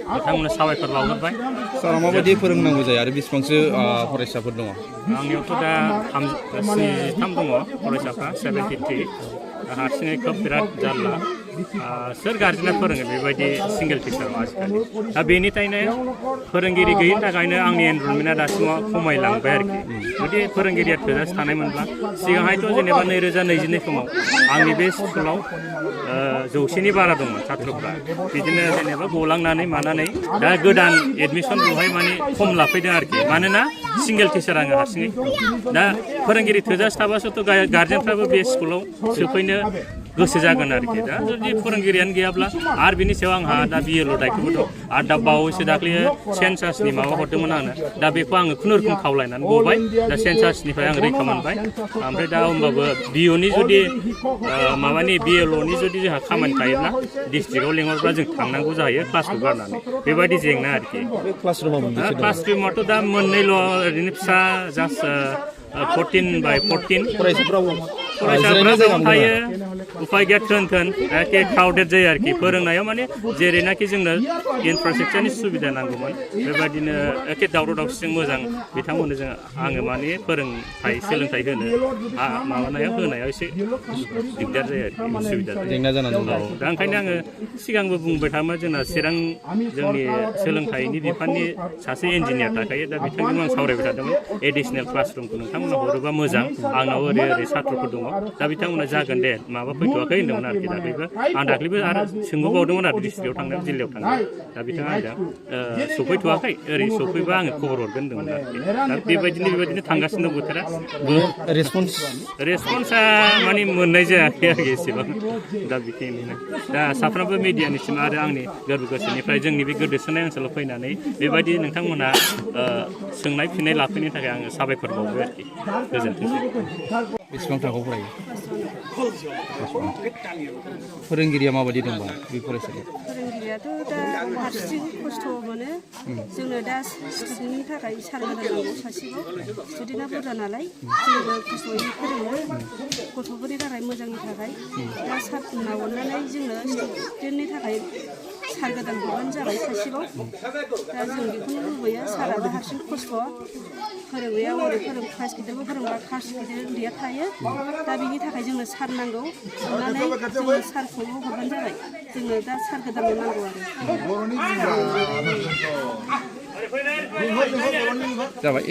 बिथांमोननो साबायखर बावहरबाय। सारा माबायदि फोरोंनांगौ जायो आरो बेसेबांसो फरायसाफोर दङ? आंनियावथ' दा 63 दङ फरायसाफ्रा 73 हारसिङै खोब बिराद जारला सोर गार्जेना फोरोङो बेबायदि सिंगेल टिचाराव आजिखालि दा बेनिखायनो फोरोंगिरि गैयिनि थाखायनो आंनि एनरलमेन्टआ दासिमाव खमायलांबाय आरोखि जुदि फोरोंगिरिया थोजासे थानायमोनब्ला सिगांहायथ' जेनेबा 2022 समाव आंनि बे स्कुलाव 100नि बारा दंमोन छात्रफ्रा बिदिनो जेनेबा गलांनानै मानानै दा गोदान एडमिसन बेवहाय माने खम लाफैदों आरोखि मानोना सिंगेल टिचार आङो हारसिङै दा फोरोंगिरि थोजासे थाबासोथ' गार्जेनफ्राबो बे स्कुलाव सोफैनो गोसो जागोन आरोखि दा जुदि फोरोंगिरियानो गैयाब्ला आरो बिनि सायाव आंहा दा बिएलअ दायथ'बो दं आरो दा बावैसो दाख्लै सेन्सासनि माबा हरदोंमोन आंनो दा बेखौ आङो खुनुरुखुम खावलायनानै गबाय दा सेन्सासनिफ्राय आं रैखा मोनबाय ओमफ्राय दा होमबाबो बिअनि जुदि माबानि बिएलअनि जुदि जोंहा खामानि थायोब्ला डिस्ट्रिक्टआव लिंहरब्ला जों थांनांगौ जायो क्लासखौ गारनानै बेबायदि जेंना आरोखि क्लास रुमावथ' दा मोननैल' ओरैनो फिसा जास्ट 14/14 फरायसाफ्रा थायो उफाय गैया थोन एखे क्राउडेड जायो आरोखि फोरोंनायाव माने जेरैनाखि जोंनो इनफ्रास्ट्राक्चारनि सुबिदा नांगौमोन बेबायदिनो एखे दावराव दावसिजों मोजां बिथांमोननो जों आङो माने सोलोंथाइ होनो माबानायाव होनायाव एसे दिगदार जायो आरोखि उसुबिदा जायो जेंना जानानै दं दा ओंखायनो आङो सिगांबो बुंबाय थायोमोन जोंना चिरां जोंनि सोलोंथाइनि बिफाननि सासे इन्जिनियार थाखायो दा बिथांजों आं सावरायबाय थादोंमोन एडिसनेल क्लासरुमखौ नोंथांमोना हरोबा मोजां आंनाव ओरै सात्रफोर दङ दा बिथांमोना जागोन दे माबा फैथ'वाखै होन्दोंमोन आरोखि दाख्लैबो आरो सोंबोबावदोंमोन आरो डिस्ट्रिक्टआव थांनायाव जिल्लायाव थांनायाव दा बिथाङा आंजों सफैथ'वाखै ओरै सफैबा आङो खबर हरगोन होन्दोंमोन आरोखि दा बेबायदिनो थांगासिनो दं बोथोरा रेसपन्सा माने मोननाय जायाखै आरोखि एसेबां दा बेखिनिनो दा साफ्रोमबो मिडियानिसिम आरो आंनि गोरबो गोसोनिफ्राय जोंनि बे गोदोसोनाय ओनसोलाव फैनानै बेबायदि नोंथांमोना सोंनाय फिननाय लाफैनायनि थाखाय आङो साबायखर बावबाय आरोखि गोजोन्थोंसै। बेसेबां थाखोआव फरायो? फोरोंगिरिया माबायदि दंबा बे फरायसालियाव? फोरोंगिरियाथ' दा हारसिं खस्थ' मोनो जोंनो दा स्टुडेन्टनि थाखाय सार होनांगौ सासेखौ स्टुडेन्टआ बुरजा नालाय जोंबो खस्थ'यै फोरोङो गथ'फोरनि थाखाय मोजांनि थाखाय दा सारना अननानै जोंनो स्टुडेन्टनि थाखाय सार गोदान हरबानो जाबाय सासेखौ दा जों बेखौनो लुबैयो साराबो हारसिं खस्थ' फोरोंनायाव ओरै क्लास गिदिरबो फोरोंबा क्लास गिदिर उन्दैया थायो दा बेनि थाखाय जोंनो सार नांगौ अननानै जोंनो सारखौ हरबानो जाबाय जोंनो दा सार गोदानल' नांगौ आरो जाबाय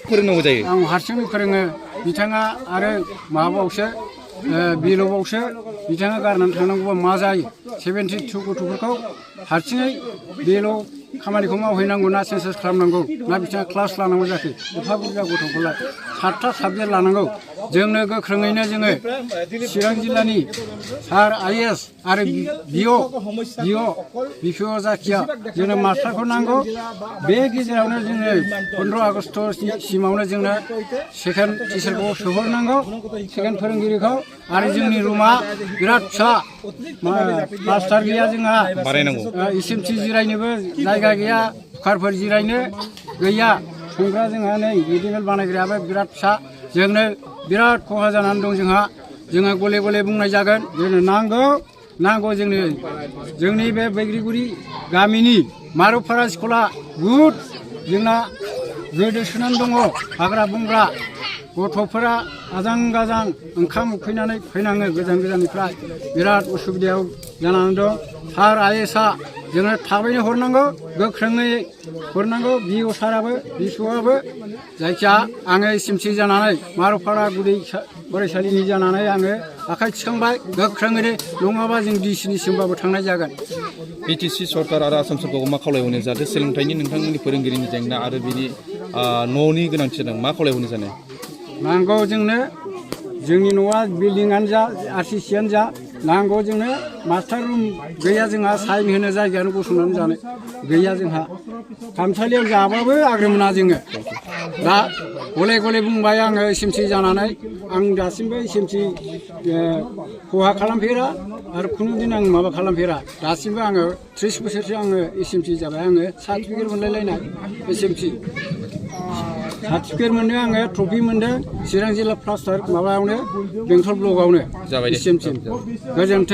फोरोंनांगौ जायो आं हारसिं फोरोङो बिथाङा आरो माबाबावसो बिल'बावसो बिथाङा गारनानै थांनांगौबा मा जायो 72 गथ'फोरखौ हारसिङै बेल' खामानिखौ मावहैनांगौ ना सेन्सास खालामनांगौ ना बिथाङा क्लास लानांगौ जाखो एफा बुरजा गथ'खौलाय 7था साबजेक्ट लानांगौ जोंनो गोख्रोङैनो जोङो चिरां जिल्लानि सार आइएस आरो बिपिअ जाखिया जोंनो मास्टारखौ नांगौ बे गेजेरावनो जोङो 15 आगष्टसिमावनो जोंनो सेकेन्ड टिचारखौ सोहरनांगौ सेकेन्ड फोरोंगिरिखौ आरो जोंनि रुमा बिराद फिसा मास्टार गैया जोंहा बारायनांगौ एसएमसि जिरायनोबो जायगा गैया कुकारफोर जिरायनो गैया संग्रा जोंहा नै रेडिमेड बानायग्रायाबो बिराद फिसा जोंनो बिराद खहा जानानै दं जोंहा गले गले बुंनाय जागोन जोंनो नांगौ जोंनि बे बैग्रिगुरि गामिनि मारुफारा स्कुला बुहुद जोंना गोदोसोनानै दङ हाग्रा बंग्रा गथ'फोरा आजां गाजां ओंखाम उखैनानै फैनाङो गोजाननिफ्राय बिराद उसुबिदायाव जानानै दं सार आइएसआ जोङो थाबैनो हरनांगौ गोख्रोङै हरनांगौ बिअ साराबो बिस'आबो जायखिया आङो एसएमसि जानानै मारुफारा गुदि फरायसालिनि जानानै आङो आखाइ थिखांबाय गोख्रोङैनो नङाबा जों डिसिनिसिमबाबो थांनाय जागोन। बिटिसि सरकार आरो आसाम सरकारखौ मा खावलायहरनो जाहाथे सोलोंथाइनि नोंथांमोननि फोरोंगिरिनि जेंना आरो बिनि न'नि गोनांथि दं मा खावलायहरनो सानो? नांगौ जोंनो जोंनि न'आ बिल्डिंआनो जा आरसिसियानो जा नांगौ जोंनो मास्टार रुम गैया जोंहा साइन होनो जायगायानो गसंनानै जानो गैया जोंहा खामसालियाव जाबाबो आग्रो मोना जोङो दा गले बुंबाय आङो एसएमसि जानानै आं दासिमबो एसएमसि खहा खालामफेरा आरो खुनु दिन आं माबा खालामफेरा दासिमबो आङो 30 बोसोरसो आङो एसएमसि जाबाय आङो सार्टिफिकेट मोनलायलायनाय एसएमसि सार्टिफिकेट मोनदों आङो ट्रफि मोनदों चिरां जिल्ला प्लास्टार माबायावनो बेंटल ब्लकआवनो एसएमसि गोजोन्थों।